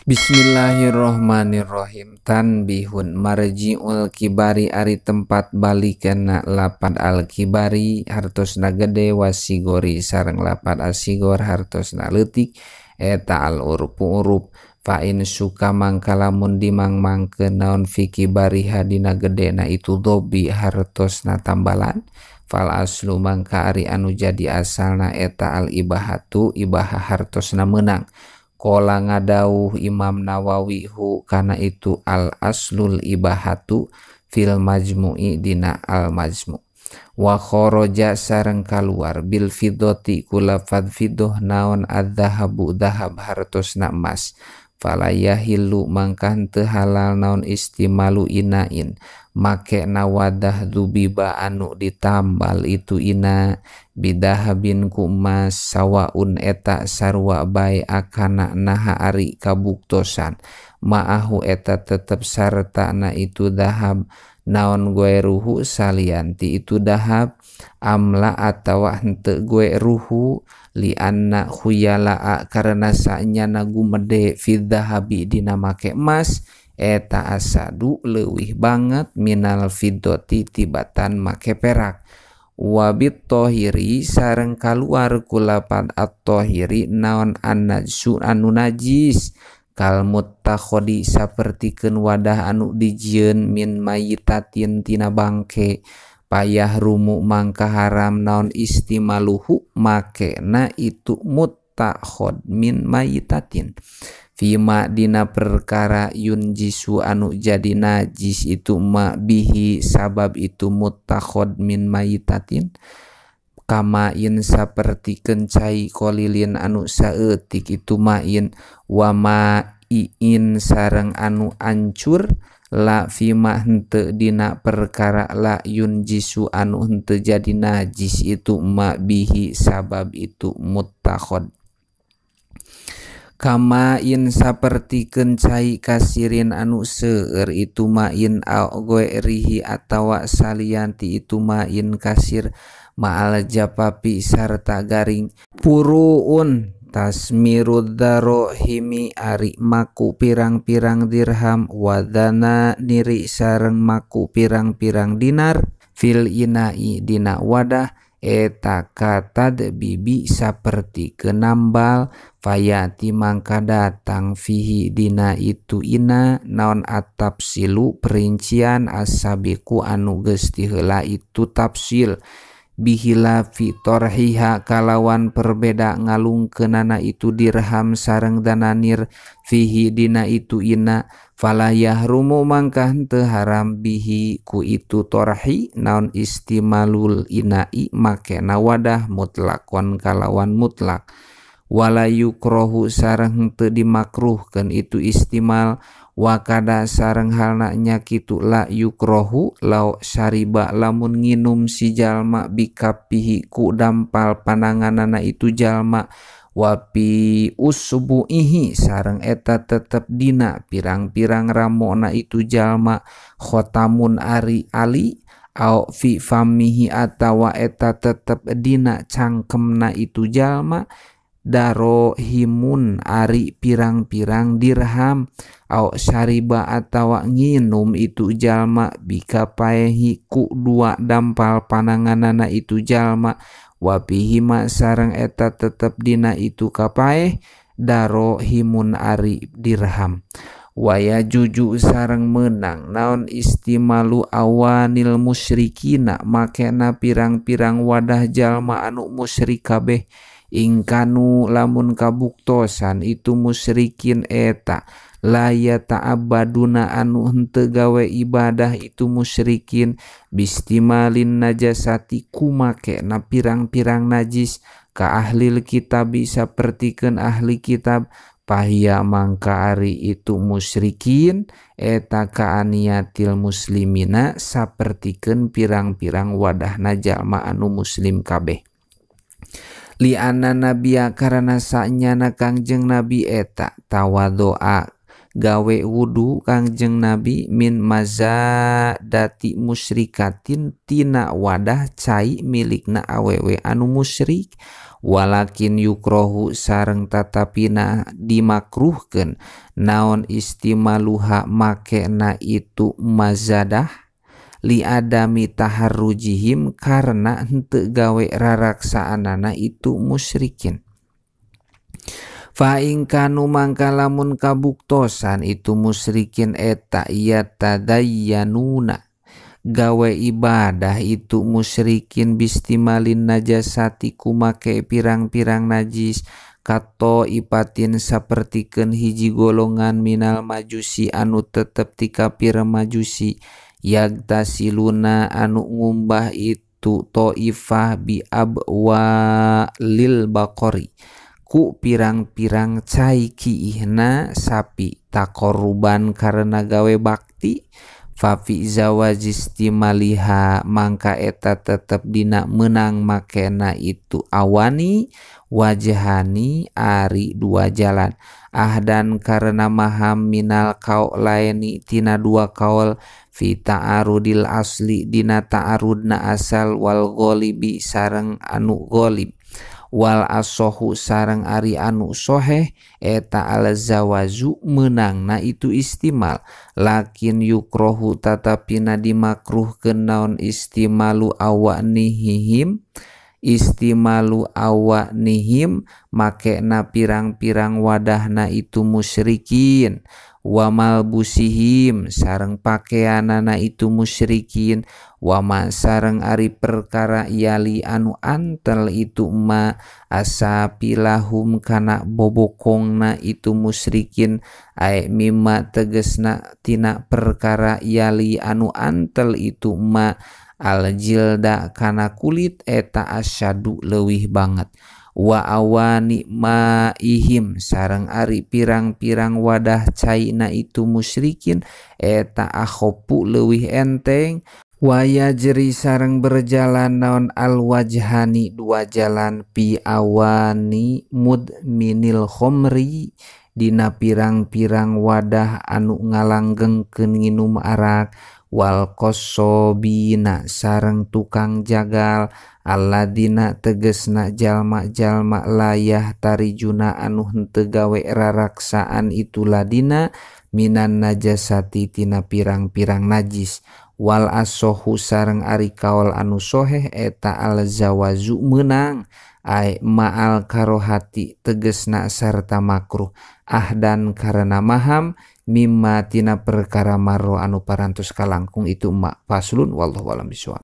Bismillahirrohmanirrohim. Tanbihun marji'ul kibari ari tempat balikena lapad al kibari hartosna gede wasigori sareng lapad asigor hartosna leutik eta al urpu urup fa in suka mangka lamun dimangmangkeun naon fi kibariha dina gedena itu dobi hartosna tambalan fal aslu mangka ari anu jadi asalna eta al ibahatu ibaha hartosna meunang. Kola ngadauh Imam Nawawi hu kana itu al aslul ibahatu fil majmu'i dina al majmu' wa kharaja sareng kaluar bil fiddati kulafad fiddoh naon adzahabu dahab hartosna emas fala yahillu mangka henteu halal naon istimalu inain make na wadah dubiba anu ditambal itu ina bidahabin ku emas sawaun eta sarua bae akana naha ari kabuktosan ma'ahu eta tetep sarta na itu dahab naon gue ruhu salianti itu dahab amla atawa henteu gue ruhu li anna khuyala'a karena sanyana gumede fi dahabi dina make emas eta asadu leuwih banget minal fiddoti tibatan make perak wabit tohiri sareng kaluar kulapan at-tohiri naon an-najsu anu najis kal muttakhodi sapertikeun wadah anu dijieun min mayitatin tina bangke payah rumu mangka haram naon istimaluhu makena itu muttakhod min mayitatin fima dina perkara yunjisu anu jadi najis itu ma bihi sabab itu muttakhod min mayitatin kamain sapertikeun cai kolilin anu saeutik itu main wama iin sareng anu ancur la fima henteu dina perkara la yunjisu anu henteu jadi najis itu ma bihi sabab itu muttakhod kamain sapertikeun cai kasirin anu seueur itu main au goerihi atawa salianti itu main kasir ma'al japapi sarta garing puruun tasmirud darohimi ari maku pirang-pirang dirham wadana niri sareng maku pirang-pirang dinar fil inai dina wadah eta katad bibi saperti kenambal fayati mangka datang fihi dina itu ina naon atapsilu perincian asabiku anu geus tiheula itu tafsil bihila fi torhiha kalawan perbeda ngalungkeunana itu dirham sareng dananir fihi dina itu ina fala yahrumu mangka henteu haram bihi ku itu torhi naon istimalul inai makena wadah mutlakon kalawan mutlak wala yukrohu sareng henteu dimakruhkeun itu istimal wakada sareng halna nya kitu la yukrohu lau syariba lamun nginum si jalma bikapihi ku dampal pananganana itu jalma wapi usbuihi sareng eta tetep dina pirang-pirang ramona itu jalma khotamun ari ali au fi famihi atawa eta tetep dina cangkemna itu jalma darohimun ari pirang-pirang dirham au syariba atawa nginum itu jalma bikapaehi ku dua dampal pananganana itu jalma wapihima sareng eta tetep dina itu kapaeh darohimun ari dirham waya juju sareng menang naon istimalu awanil musyrikina makena pirang-pirang wadah jalma anu musyrik kabeh ingkanu lamun kabuktosan itu musyrikin eta la yata'abbaduna anu henteu gawe ibadah itu musyrikin bistimalin najasati kumakena pirang-pirang najis ka ahlil kitab sapertikeun ahli kitab pahia mangka ari itu musyrikin eta kaaniatil muslimina sapertikeun pirang-pirang wadahna jalma anu muslim kabeh li anna nabia karena sanyana Kangjeng Nabi eta tawadoa gawe wudu Kangjeng Nabi min mazadati musyrikatin tina wadah cai milikna awewe anu musyrik Walakin yukrohu sareng tatapina dimakruhkeun naon istimaluha makena itu mazadah li adami taharrujihim karena henteu gawe raraksaanana itu musyrikin. Fa in kanu mangka lamun kabuktosan itu musyrikin eta yatadayyanuna gawe ibadah itu musyrikin bistimalin najasati kumake pirang-pirang najis kato ipatin sapertikeun hiji golongan minal majusi anu tetep ti kafir majusi yagtasiluna anu ngumbah itu toifah bi abwa lil baqari ku pirang-pirang cai kiihna sapi takoruban karena gawe bakti fafi zawajistimaliha mangka eta tetep dina menang makena itu awani wajhani ari dua jalan ahdan karena maham minal kau laini tina dua kaul fi ta'arudil asli dina ta'arudna asal wal ghalibi sareng anu ghalib wal asohu sareng ari anu soheh eta al zawazu menangna itu istimal lakin yukrohu tatapina dimakruhkeun naon istimalu awanihim istimalu awanihim makena pirang-pirang wadahna itu musyrikin wamal busihim sareng pakeanana itu musyrikin wama sareng ari perkara yali anu antel itu ma asapilahum kana bobokongna itu musyrikin ae mimma tegesna tina perkara yali anu antel itu ma aljilda kana kulit eta asyadu leuwih banget wa awani maihim sareng ari pirang-pirang wadah caina itu musyrikin eta akhopu leuwih enteng waya jeri sareng berjalan naon al wajhani dua jalan pi awani mudminil khomri dina pirang-pirang wadah anu ngalanggengkeun nginum arak wal kosobina sareng tukang jagal alladina tegesna jalma-jalma layah tarijuna anu henteu gawe raraksaan itu ladina minan najasati tina pirang-pirang najis wal asohu sareng ari kaol anu soheh eta al zawazu meunang ae ma'al karohati tegesna sarta makruh ahdan karena maham mimma tina perkara marro anu parantos kalangkung itu ma faslun wallahu alam bisawab.